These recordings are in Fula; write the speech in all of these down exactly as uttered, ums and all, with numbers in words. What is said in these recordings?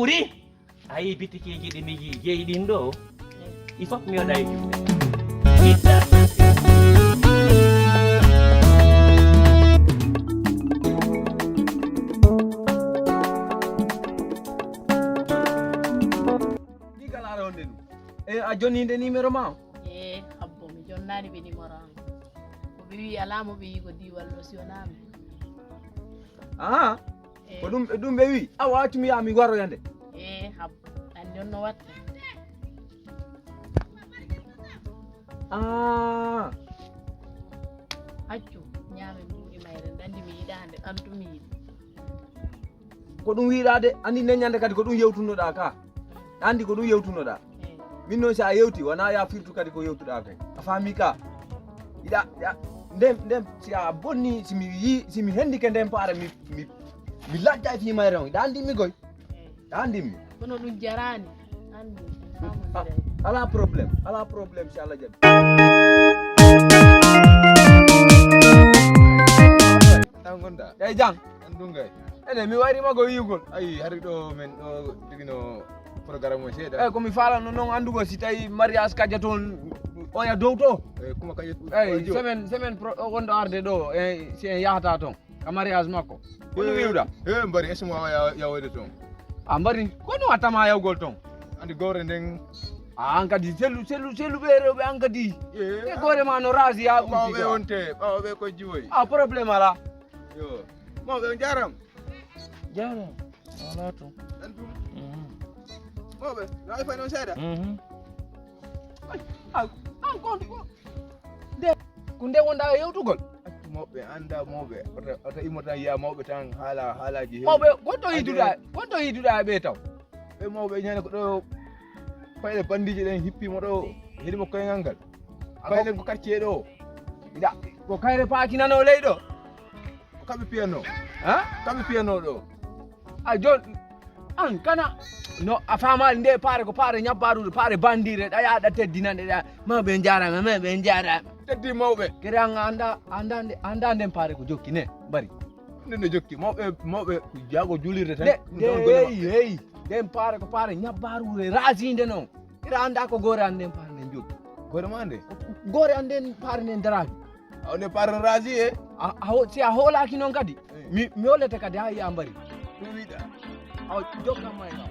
Ti! A yii bitikiiji ɗi mi jeyi ɗin ɗo? I fof mi waɗa e juuɗe. Ni kala aɗa wonde ɗum. E a jonninde numéro ma o? E habbo mi jonnaani ɓe numéro am. Ko ɓe wi alaa mo ɓe yi ko diwal ɗo si wonaa mi. Aha. E. Ko ɗum ɗum ɓe wi? Awa accu mi yaha mi waroya nde. E habbo. Anndi on no watta. Ah. Accu ñaame mbuuɗi mayre nde anndi mi yiɗaa nde ɗam tun mi yiɗi. Ko ɗum wiɗaa de, anndi nden ñande kadi ko ɗum yewtunoɗaa ka. Anndi ko ɗum yewtunoɗaa. Min noon si a yewti wona ya firtu kadi ko yewtuɗaa kon. A faami ka? Iɗa iɗa nden nden si a bonni si mi yi si mi hendike nden paara mi mi mi lajja e fii mayre on. Iɗa anndi mi goy. Iɗa anndi mi. Kono ɗum jaraani. Anndi. Alhamdulillah. Alaa problème, alaa problème si Allah jaɓi. Tan ngonɗaa? Eyi jam. An ɗum kay. Ene mi wayri ma ko yiwgol. Ayi hari ɗo men ɗo jogino programme o seeɗa. Eyi ko mi faalano noon anndugol si tawi mariage kajja toon oya dow to. Eyi kuma kajja. Eyi semaine semaine pro wonɗo arde ɗo e si en yahata toon ka mariage makko. Ko ɗum wiwɗa? He mbari est-ce que wawa yawoyde toon? A mbari ko ɗum wattama yawgol toon? Anndi gowre nden. A an kadi sellu sellu sellu ɓe rewɓe an kadi. E goore ma no raasi ya ɓawo ɓe wonte ɓawo ɓe ko jiwoyi. A problème alaa. Yo. Mawɓe on jaarama. Jaarama. Wala to. Ɗan tum. Mawɓe no ay fay noon seeɗa. An kon ko nde ko nde wonɗa e yewtugol. Accu mawɓe annda mawɓe. Ota ota immo tan yiya mawɓe tan haala haalaji heewi. Mawɓe gonto yiduɗa gonto yiduɗa e ɓe taw. Ɓe mawɓe ñande ko ɗo payɗe bandiji ɗen hippimo ɗo heɗimo koyngal ngal. Payɗen ko quartier ɗo. Iɗa ko kayre paaki nano ley ɗo. Ko kamɓe piyanno. Ha? Kamɓe piyanno ɗo. A jon an kana no a faamaali nde paare ko paare ñabbarude paare bandire ɗa yaha ɗa teddinande ɗa mawɓe jarama mawɓe jarama. Teddi mawɓe. Kadi an anda anda anda nden paare ko jokki ne mbari. Nde nde jokki mawɓe mawɓe ko jaago julirde tan. Nde nde heyi heyi nden paare ko paare ñabbarude rasinde noon. Ira anda ko gore an nden paare nden jokki. Gore ma nde. Gore an nden paare nden daraki. Aw nde paare no rasi e. Si a hoolaki noon kadi mi mi hollete kadi ha yiya mbari. Ɗum wiɗa. Aw jokkam may ma.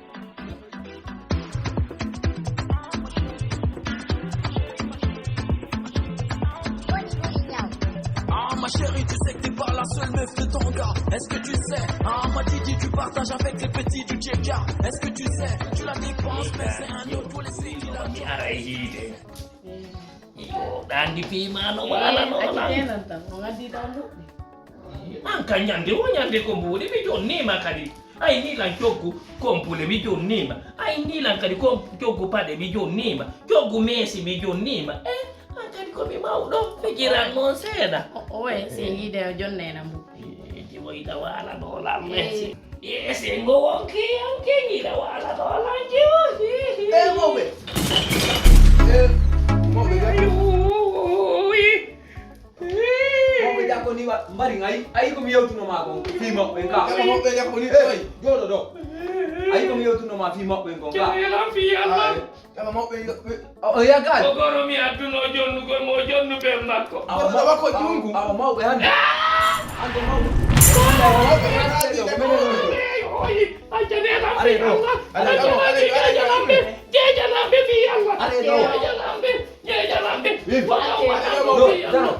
Ah ma chérie, tu sais que t'es pas la seule meuf de ton gars. Est-ce que tu sais? Ah ma Didi, tu partages avec les petits du Tcheka. Est-ce que tu sais? Tu la dépenses, mais c'est un autre pour les séries. Mi ara e yiide. Iyo ɗandi piima no wala no lan. Acci tenan tan no ngaddi tan luɓɓi. An ka ñande wo ñande ko mbuuɗi mi jonnima kadi. Ay ni lan coggu kompule mi jonnima. Ay ni lan kadi coggu paɗe mi jonnima. Coggu meesi mi jonnima. E an kadi komi mawɗo mi jiran mon seeɗa. Owe si yiide o jonnena mbuuɗi. Jiwoyɗa wala no lan meesi. Yesengo wonki yonki ñiɗa wala no lan jiwoki. E mawɓe. E mawɓe. Mawɓe jakko ni wa mbari ngayi ayi ko mi yewtuno ma kon fi mawɓe ka. Mawɓe jakko ni. Jooɗo ɗo. Ayi ko mi yewtuno ma fi mawɓe kon ka. Ceeɗa fi Allah. Kala mawɓe yo ɓe. O yagaani. Ko goro mi adduno jonnugol mo jonnu ɓen makko. Awa mawɓe hannde. Hannde mawɓe. Mawɓe hannde ko menen woni ɗo. Are ɗo. Are ɗo. Jeejalamɓe. Jeejalamɓe fi Allah. Are ɗo. Jeejalamɓe. Jeejalamɓe. Ɗo. Ɗo. Ɗo. Ɗo. Ɗo.